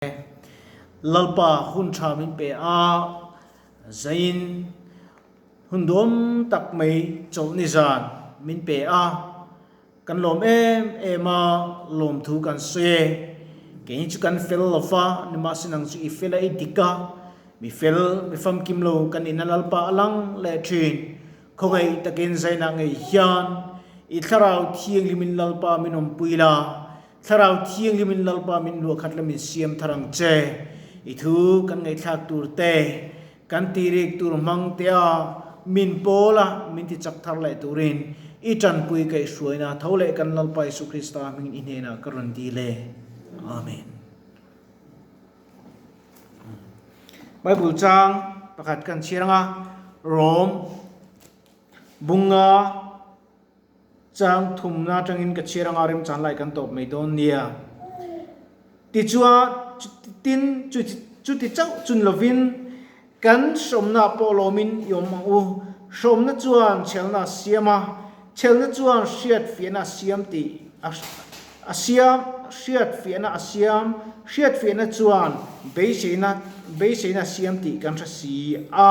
Lalpa hun tha min pe a, zain hun duam tak mai chawlhni zan min pe a, kan lawm em em a, lawmthu kan sawi e. Kei chu kan fel lo va, nimahse nang chu i fel a i dik a, mi fel, mi famkim lo kan nihna Lalpa a lang leh thin. Khawngaih takin zainah ngei hian i thlarau thianghlimin Lalpa min awmpui la, Thlarau Thianghlimin Lalpa min luahkhat la min siam thar ang che. I thu kan ngaihthlak tur te, kan tirik tur hmang te a min pawl a min ti chak thar leh turin i tanpui kaihhruaina tho leh kan Lalpa Isu Krista hmingin i hnenah ka rawn dil e. Amen. Bible chang pakhat kan chhiar anga Rom bunga Chang thumna atangin ka chhiar anga remchan lai kan tawp mai dawn nia. Tichuan, tin, chuti chauh chun lovin kan hrawmna pawh lawmin i awm ang u. Hrawmna chuan chhelna a siam a, chhelna chuan hriatfiahna a siam tih a siam, hriatfiahna a siam, hriatfiahna chuan beiseina, beiseina a siam tih kan hre si a.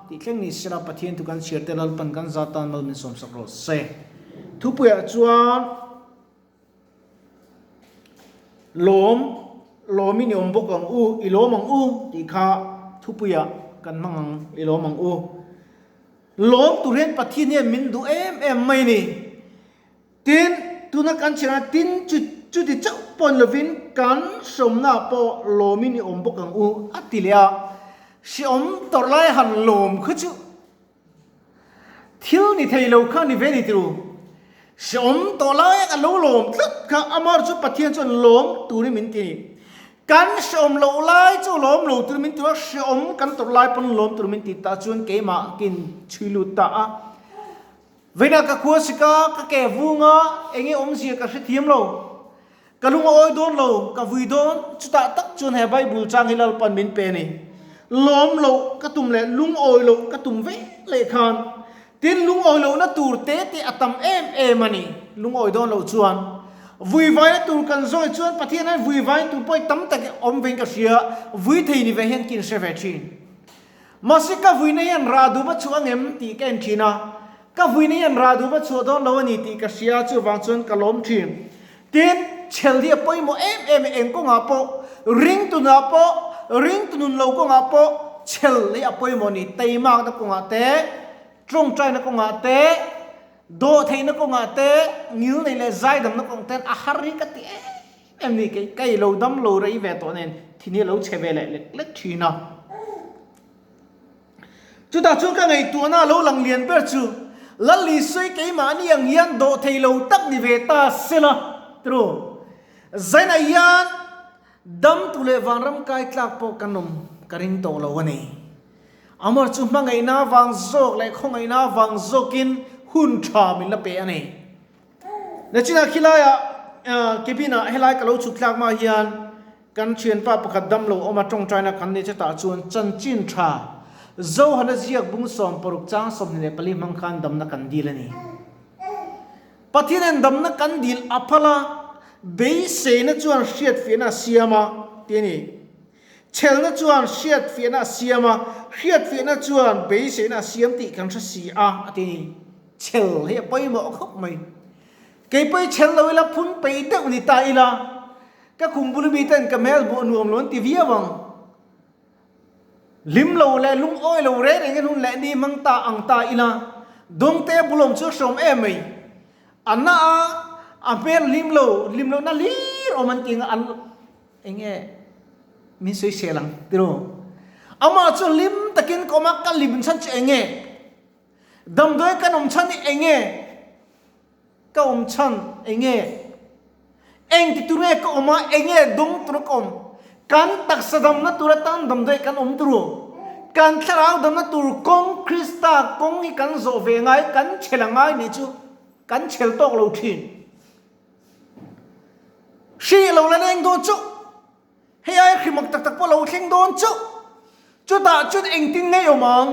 Tih thleng ni sela Pathian thu kan chhiar te Lalpan kan za tan mal min sawmsak rawh se. Thupuiah chuan lawm lawmin i awm bawk ang u, i lawm ang u tih kha thupuiah kan hmang ang, i lawm ang u. Lawm tur hian Pathian hian min duh em em mai a ni. Tin, tuna kan chhiar a, tin chu chuti chauh pawn lovin kan hrawmna pawh lawmin i awm bawk ang u, a ti leh a. Hreawm tawrh lai han lawm kha chu thil ni thei lo kha ni ve ni tiru. Hreawm tawh lai a lo lawm tlat kha amar chu Pathian chuan lawm turin min ti a ni. Kan hreawm loh lai chu lawm lo turin min ti a, hreawm kan tawrh lai pawn lawm turin min ti ta chuan keimah kin chhui lut ta a. Veina ka khua sika ka ke vunga enge awmzia ka hrethiam lo. Ka lung a awi dawn lo, ka vui dawn. Chutah tak chuan he Bible chang hi Lalpan min pe a ni. Lawm loh ka tum leh lungawi loh ka tum ve leh khan tin lungawi lohna tur te te a tam em em a ni. Lungawi dawn loh chuan vui vaina tur kan zawi chuan Pathian hian vui vaina tur pawh hi tam tak awm vein ka hria, vui thei ni ve hian ka inhre ve thin. Mahse ka vuina hian rah duh va chhuah angem tih ka en thin a, ka vuina hian rah duh va chhuah dawn lo a ni tih ka hria a, chuvang chuan ka lawm thin. Tin, chhel hi a pawimawh em em e, eng kawngah pawh, ringtunah pawh, ringtunun lo kawngah pawh chhel hi a pawimawh a ni, teimakna kawngah te, tawngtaina kawngah te, dawhtheihna kawngah te, ngilneih leh zaidamna kawng ten a har hi ka ti em em ni kei kei lo dam lo rei ve tawh nen thin hi a lo chhe ve leh lek lek thin a. Chutah chuan ka ngaihtuahna a lo lang lian ber chu Lalisui keimahni ang hian dawh thei lo tak ni ve ta sela tru Zainah hian dam tu leh vanram kai tlak pawh kan awm ka ring tawh lo a ni. Amor chu hmangaihna vang zawk leh khawngaihna vang zawkin hun tha min la pe a ni. Nachinah khilaiah cabin-ah helai ka lo chhuk thlak hma hian kan thianpa pakhat damlo awm a tawngtaina kan nei chetah chuan chanchin tha Zohana ziak bung 60 chang 24 hmang khan damna kan dil a ni. Pathianin damna kan dil a phal a, beiseina chuan hriatfiahna a siam a ti a ni. Chhelna chuan hriatfiahna a siam a, hriatfiahna chuan beiseina a siam tih kan hre si a a ti a ni. Chhel hi a pawimawh khawp mai. Kei pawh i chhel lo ila phun peih deuh ni ta ila, ka khum bul mi ten ka hmel buh nuam lo an ti viau ang. Hlim lo leh lungawi lo reng reng in hun leh ni hmang ta ang ta ila, dawngte bulawm chu a hrawm em mai. A na a, a hmel hlim lo, hlim lohna hlir awm an ti ang a, an eng nge min sawisel ang tiraw. Amah chu hlim takin ka awm a, ka hlim chhan chu eng nge? Damdawi kan awm chhan hi eng nge? Ka awm chhan eng nge? Eng ti tur nge ka awm a, eng nge dawng tur ka awm? Kan taksa damna tur atan damdawi kan awm tur u. Kan thlarau damna tur kawng Krista kawng hi kan zawh ve ngai, kan chhel a ngai nih chu kan chhel tawk lo thin. Hri lo la leng dawn chu. Hei ai hrimak tak tak pawh lo thleng dawn chu. Chutah chuan engtin nge awm ang?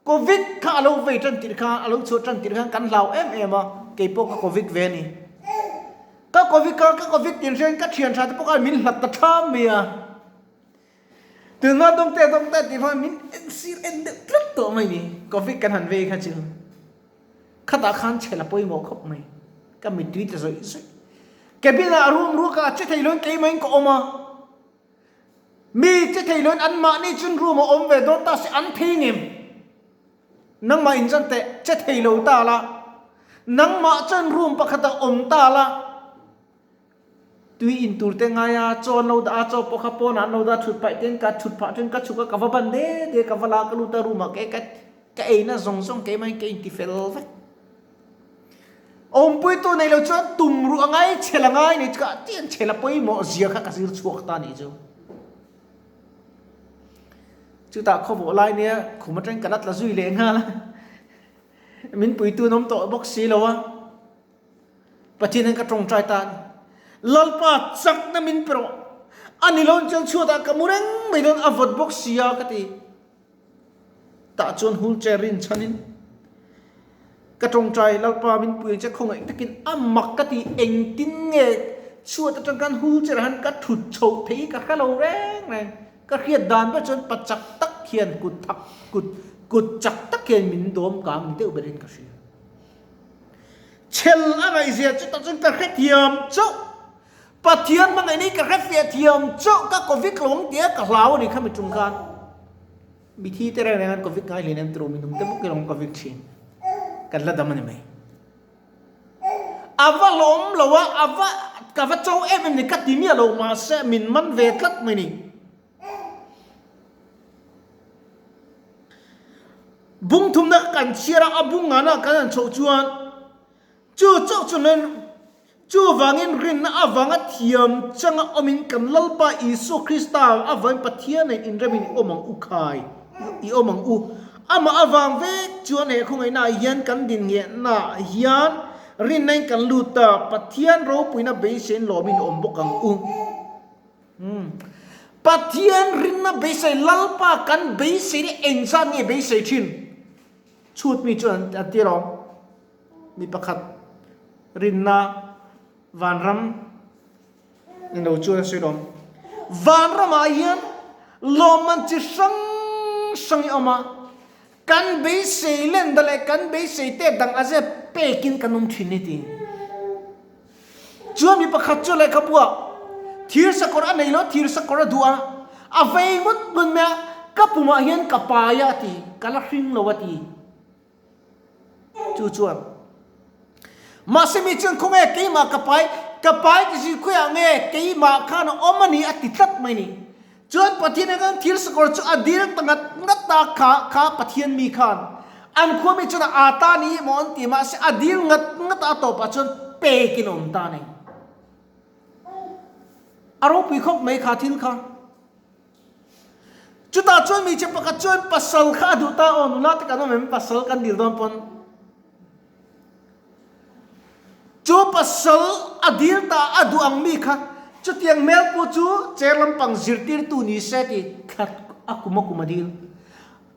Covid kha a lo vei tan tirh khan, a lo chhuah tan tirh khan kan hlau em em a, kei pawh ka Covid ve a ni. Ka Covid kha, ka Covid tirh hian ka thian tha te pawh khan min hlat ta tham mai a. Tunhma dawngte dawngte tih hma min en sir en deuh tlat tawh mai ni. Covid kan han vei kha chu khatah khan chhel a pawimawh khawp mai. Ka mittui ta zawih zawih. Cabin ah room ruak ah che thei loin keimah in ka awm a. Mi che thei loin anmahni chun room a awm ve dawn ta se an thei ngem. Nangmah in chuan teh che thei lo ta la. Nangmah chuan room pakhat ah awm ta la. Tui in tur te ngai a, chaw an lo dah a, chaw pawh kha pawnah an lo dah a, thut paih ten ka thut phah ten ka chhuk a, ka va ban de de, ka va la ka lut a room ah ke ka ka eina zawng zawng keimah in ka inti fel vek. Awmpuitu nei lo chuan tum ruh a ngai chhel a ngai ni chu ka tiang chhel a pawimawh zia kha ka zir chhuak ta nih chu. Chutah khawvawh lai nia khum atangin ka la tla zui leh nghal a, min puitu an awm tawh bawk si lo a. Pathian hian ka tawngtai ta a ni. Lalpa chakna min pe rawh. A ni lo chuan chhuatah ka mu reng mai dawn a vawt bawk si a ka ti. Tah chuan wheelchair rin chhanin ka tawngtai Lalpa min pui ang che khawngaih takin a mak ka ti engtin nge chhuat atang khan wheelchair ah hian ka thut chhoh thei ka hre lo reng reng. Ka hriat dan ber chuan pa chak tak hian kut thak kut kut chak tak hian min dawm kang ni deuh berin ka hria. Chhel a ngaihzia chu tah chuan ka hrethiam chauh. Pathian hmangaih nei ka hrefiah thiam chauh ka covid lo ang tia ka hlau a ni kha mi tum khan. Mithi te reng reng an covid ngai hleinem tiraw minung te bawk in covid thin. Kan la dam a ni mai. A va hlawm lo a, a va ka va cho em em ni ka ti miah lo mahse min man ve tlat mai ni. Bung thumna kan chhiar a, a bung ngana kan han chhoh chuan chu chauh chu nen chuvangin rinna avanga thiam changa awmin kan Lalpa Isua Krista avangin Pathian nen inremin i awm ang u khai, i awm ang u. Amah avang vek chuan he khawngaihnaah hian kan dinngehnaah hian rinna in kan lut a, Pathian ropuina beiseiin lawmin i awm bawk ang u. Pathian rinna beisei Lalpa kan beisei hi eng zat nge beisei thin? Chhut mi chuan an ti alawm. Mi pakhat rinna vanram ni lo chuan a sawi alawm. Vanramah hian lawmman chi hrang hrang hi a awm a, kan beisei len da leh kan beisei te dang a zep pekin kan awm thin ni ti. Chuan mi pakhat chu lehkhabuah thir sakawr a nei lo, thir sakawr a duh a, a vei ngawt ngawt mai a, ka pumah hian ka pai a ti, ka la hring lo a ti. Chu chuan, Mahse mi chuan khawnge keimah ka pai, ka pai ti zui khawiah nge keimah khan a awm a ni a ti tlat mai ni. Chuan Pathian hian khan thir sakawr chu a dil ta ngat ngat a, kha kha Pathian mi khan an khua mi chuan a ta ni emaw an ti mahse a dil ngat ngat a, a tawpah chuan pekin a awm ta a ni. A ropui khawp mai kha thil kha. Chutah chuan hmeichhe pakhat chuan pasal kha a duh ta aw nula te kan awm em pasal kan dil dawn pawn Chu pasal a dil ta a duh ang mi kha chutiang hmel pu chu chair lampang zirtirtu ni se ti thla a kum a kum a dil.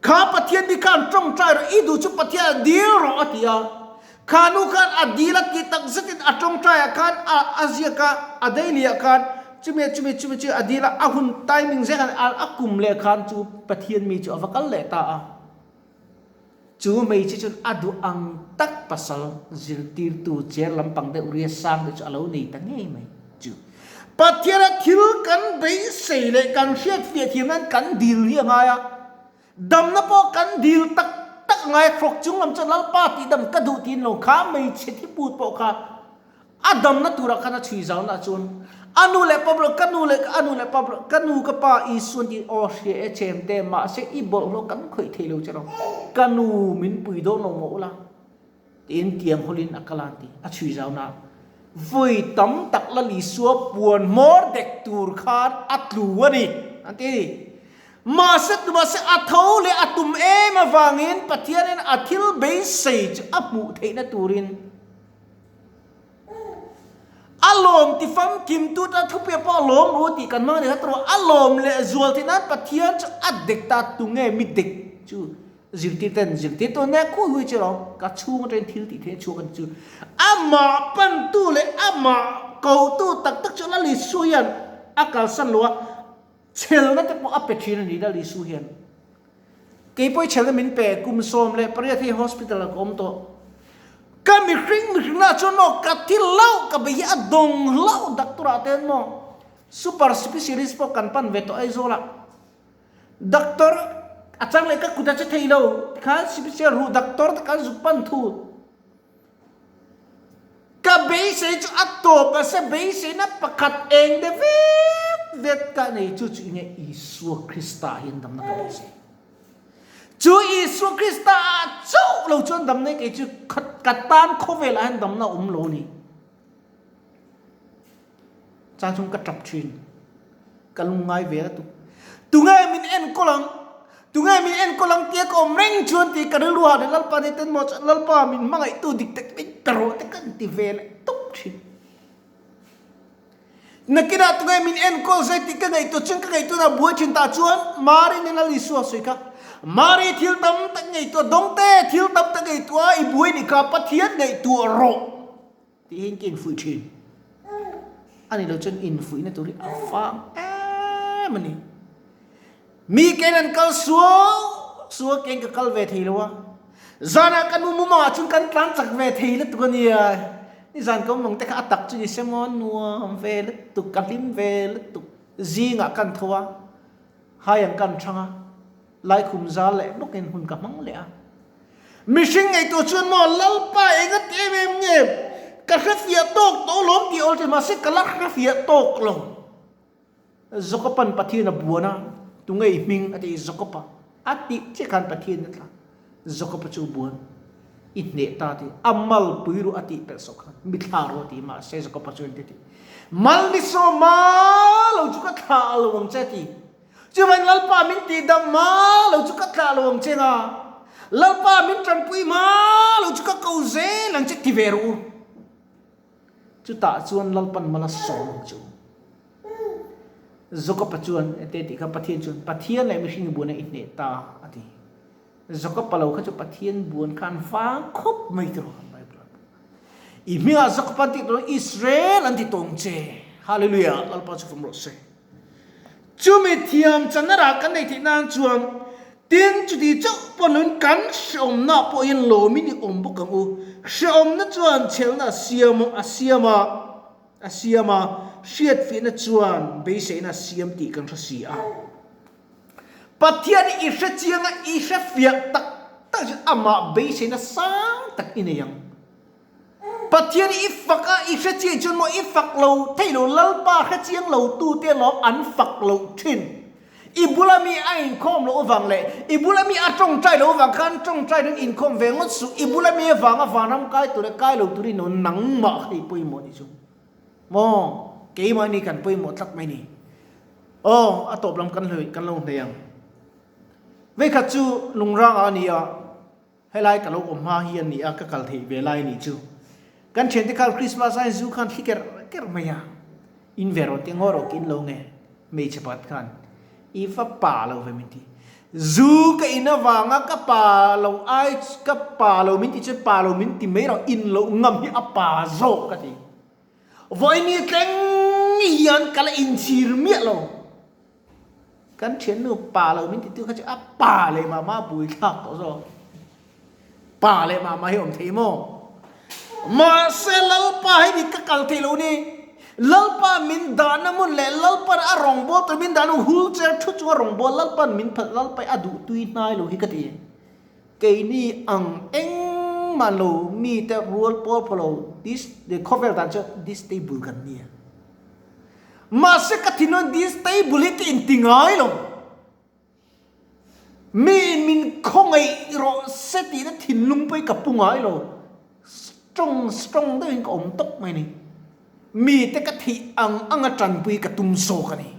Kha Pathian mi khan tawngtai rawh i duh chu Pathian a dil rawh a ti a. Kha nu khan a dil a ti tak zetin a tawngtai ah khan a a ziak a, a daily ah khan chumi chumi chumi chu a dil a, a hun timing zel khan a kum leh khan chu Pathian mi chu a va kal leh ta a. Chu hmeichhe chuan a duh ang tak pasal zirtirtu chair lampang deuh ria sang deuh chu a lo nei ta ngei mai chu. Pathiana thil kan beisei leh kan hriatfiah thiam nan kan dil hi a ngai a, damna pawh kan dil tak tak a ngai a, hrawk chung lam chuan Lalpa tih dam ka duh tiin lo kha hmeichhe thiput pawh kha A damna turah khan a chhui zaunaah chuan a nu leh pa bulah, Ka nu leh a nu leh pa bulah, Ka nu ka pa Isuan tih aw hria e chem te, mahse i bawlhhlawh kan khawih thei lo che rawh, ka nu min pui dawn lo maw ula? tiin tiang hawlin a kal a ti. A chhui zaunaah vawi tam tak Lal Isua puan hmawr dek tur khan a tlu a ni, an ti. Mahse tumahse a tho leh a tum em avangin Pathianin a thil beisei chu a hmuh theihna turin, A lawm ti famkim tu tan thupiah pawh a lawm ru tih kan hmang a ni kha tawh a lawm leh zual theih nan Pathian chu a dek ta tunge mi dek chu zirtir ten zirtir tu nia khui hui chu lo ka chhung atangin thil tih theih a chhuak a ni chu amah pantu leh amah kotu tak tak chu Lal Isua hian a kalsan lo a. Chhelna te pawh a pe thin a ni Lal Isu hian. Kei pawh i chhelna min pe kum 18 hei hospital ah ka awm tawh. Ka mihring mihring lah chuan maw ka thi hlauh ka bei hi a dawng hlauh doctor ah ten maw super specialist pawh kan pan ve tawh Aizawl ah. Doctor a chang leh ka kut a che thei lo tikhan special ruh doctor te kan zuk pan thut. Ka beisei chu a tawp a se beiseina pakhat eng de vet vet ka nei chu chu enge Isua Krista hian damna ka beisei. Chu Isua Krista ah chauh lo chuan damna kei chu ka tan khawvel ah hian damna a awm lo a ni. Chang chung ka tap thin. Ka lungngai ve a tuk. Tunge min enkawl ang? Tunge min enkawl ang tia ka awm reng chuan tih ka rilru ah leh Lalpa nei ten maw chuan Lalpa min hmangaihtu dik tak min pe rawh te kan ti ve leh tawp thin. Nakinah tunge min enkawl zai tih ka ngaihtuah chuan ka ngaihtuahna buai thin tah chuan Mari nen Lal Isua sawi kha Mari thil tam tak ngaihtuah dawngte thil tam tak ngaihtuah i buai nih kha Pathian ngaihtuah rawh. Tih hian ka infuih thin. A ni lo chuan infuihna tur hi a fang em a ni. Mi kein an kal suau suau kein ka kal ve thei lo a. Zanah ka nu mumangah chuan kan tlan chak ve thei lutuk a nia. Nizan ka mumang te kha a tak chu ni se maw nuam ve lutuk, ka hlim ve lutuk. Zingah kan tho a, hai ang kan thang a, laikhum zal leh bawkin hun ka hmang leh a. Mihring ngaihtuah chuan maw Lalpa enga ti em em nge ka hrefiah tawk tawh lawm tih awl thin mahse ka la hrefiah tawk lo. Jakoban Pathian a buan a, tunge i hming a ti Jakoba a tih chiah khan Pathian a tla. Jakoba chu buan i hneh ta ti a mal pui ruh a tih pelh sawk khan mi thla ruh a ti mahse Jakoba chuan ti ti mal ni saw ma lo chu ka thlah lo ang che a ti. Chuvain Lalpa min tihdam hma lo chu ka tlah lo ang che nga, Lalpa min tanpui hma lo chu ka ko zel ang che ti ve rawh u. Chutah chuan Lalpan mal a sawm ang che u. Jakob-a chuan ete tih kha Pathian chuan Pathian leh mihring buan a i hneh ta a ti. Jakob-a lo kha chu Pathian buan kha an vang khawp mai tiraw an Bible ah pawh. I hmingah Jakob an tih tawh Israel an ti tawng che. Hallelujah Lalpa chu fam rawh se. Chumi thiam channa rah kan neih theih nan chuan tin chuti chauh pawh loin kan hreawmna pawh hian lawmin i awm bawk ang u. Hreawmna chuan chhelna a siam a siam a a siam a, hriatfiahna chuan beiseina a siam tih kan hre si a. Pathian hi i hre chiang a, i hrefiah tak tak chuan amah beiseina sang tak i nei ang. Pathian i fak a, i hre chiang chuan maw i fak lo thei lo, Lalpa hre chiang lo tute lawm an fak loh thin. I bula mi a inkhawm loh avang leh i bula mi a tawngtai loh avang khan tawngtai nan inkhawm ve ngawt suh, i bula mi avanga vanram kai tur leh kai lo turin aw nangmah kha i pawimawh ni chu maw keimahni kan pawimawh tlat mai ni. Aw a tawp lam kan kan lo hnei ang. Veikhat chu lungrangah a ni a. Helai ka lo awm hma hi a ni a, ka kal theih ve lai a nih chu. Kan thiante khan Christmas aiin zu khan thli kerh kerh mai a, in ve rawh tih ngaw rawh kin lo nge hmeichhe pakhat khan i va pa lo ve min ti. Zu ka in avanga ka pa lo ai ka pa lo min ti chuan pa lo min ti mai rawh in loh ngam hi a pa zawk ka ti. Vawiin tleng hian ka la inchhir miah lo. Kan thiannu pa lo min titu kha chu a pa leh mah mah bui thlak tawh zawk. Pa leh mah mah hi awm thei maw? Mahse Lalpa hei ni ka kal thei lo ni. Lalpa min dahna hmun leh Lalpan a rawngbâwl tur min dahna wheelchair thu chunga rawngbâwl Lalpan min phalh Lalpa i a duh tui hnai lo hi ka ti. Keini ang engmah lo mite rual pawl phaw lo this khawvel dan chuan disable kan nia. Mahse ka thinlung this table hi ka inti ngai lo. Mi in min khawngaih rawh se tihna thinlung pawh hi ka pu ngai lo. Strong strong deuhin ka awm tawp mai a ni. Mite ka theih ang anga tanpui ka tum zawk a ni.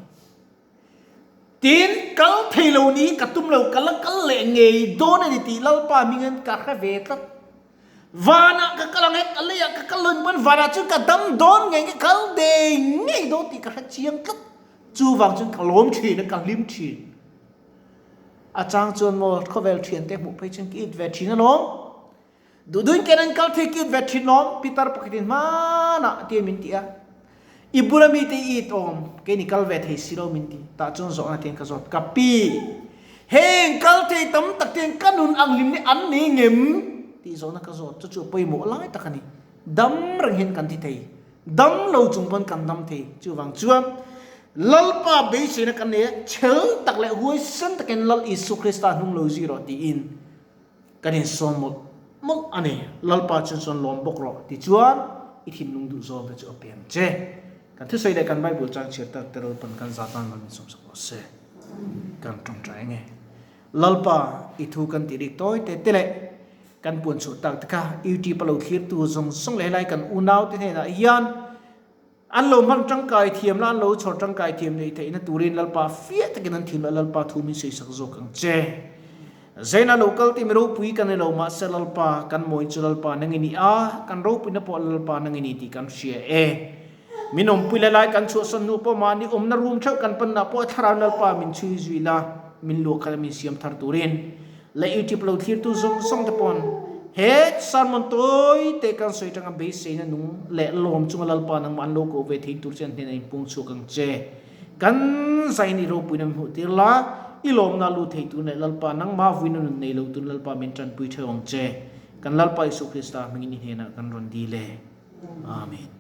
Tin, kal thei lo ni ka tum lo, ka la kal leh ngei dawn a ni tih Lalpa hmingin ka hre ve tlat. Vanah ka kal ang e, ka leiah ka kal lo pawn vanah chuan ka dam dawn ngei nge kal dei ngei dawn tih ka hre chiang tlat. Chuvang chuan ka lawm thin a, ka hlim thin. A chang chuan maw khawvel thiante hmuh phei chuan ka it ve thin alawm. Duhduin ken an kal thei ka it ve thin lawm, Peter pakhatin hmanah tia min ti a. I bula mite i it awm, keini kal ve thei si lo min ti. Tah chuan zawhna tiang ka zawt, Ka pi, heng kal thei tam tak te hian ka nun ang hlim hi an nei ngem? tih zawhna ka zawt. Chu chu a pawimawh lai tak a ni. Dam reng hian kan thi thei. Dam lo chung pawn kan dam thei. Chuvang chuan Lalpa beiseina kan nei a, chhel tak leh huaisen takin Lal Isu Krista hnung lo zui rawh tiin kan insawm mawlh mawlh a ni. Lalpa chuan chuan lawm bawk rawh tichuan i thinlung duh zawng te chu a peng che. Kan thusawi leh kan Bible chang chhiar tak te Lalpan kan zah tan mal min sawmsak rawh se. Kan tawngtai ange. Lalpa i thu kan tih rik tawi te te leh Kan puan chhuah tak te kha YouTube a lo thlirtu zawng zawng leh helai kan unau te hnenah hian an lo hman tangkai thiam la, an lo chhawr tangkai thiam neih theihna turin Lalpa fiah takin an thim la, Lalpa thu min sawisak zawk ang che. Zaina lo kal tih mi ropui kan ni lo, mahse Lalpa kan mawi chu Lalpa nang i ni a, kan ropuina pawh Lalpa nang i ni tih kan hria e. Min awmpui la lai kan chhuahsan hnu pawh mahni awmna room theuh kan panna pawh thlarau Lalpa min chhui zui la, min luah khat a min siam thar turin. Le YouTube lo thlirtu zawng zawng te pawn he sermon tawi te kan sawi tanga beiseina nung leh lawm chunga Lalpa nangmah an lo koh ve thei tur che an hnenah inpung chhuak ang che. Kan zain i ropuina min hmuh tir la, i lawmna lut thei tur leh Lalpa nangmah vuina nun nei lo tun Lalpa min tanpui theuh ang che. Kan Lalpa Isu Krista hmingin i hnenah kan rawn dil e. Amen.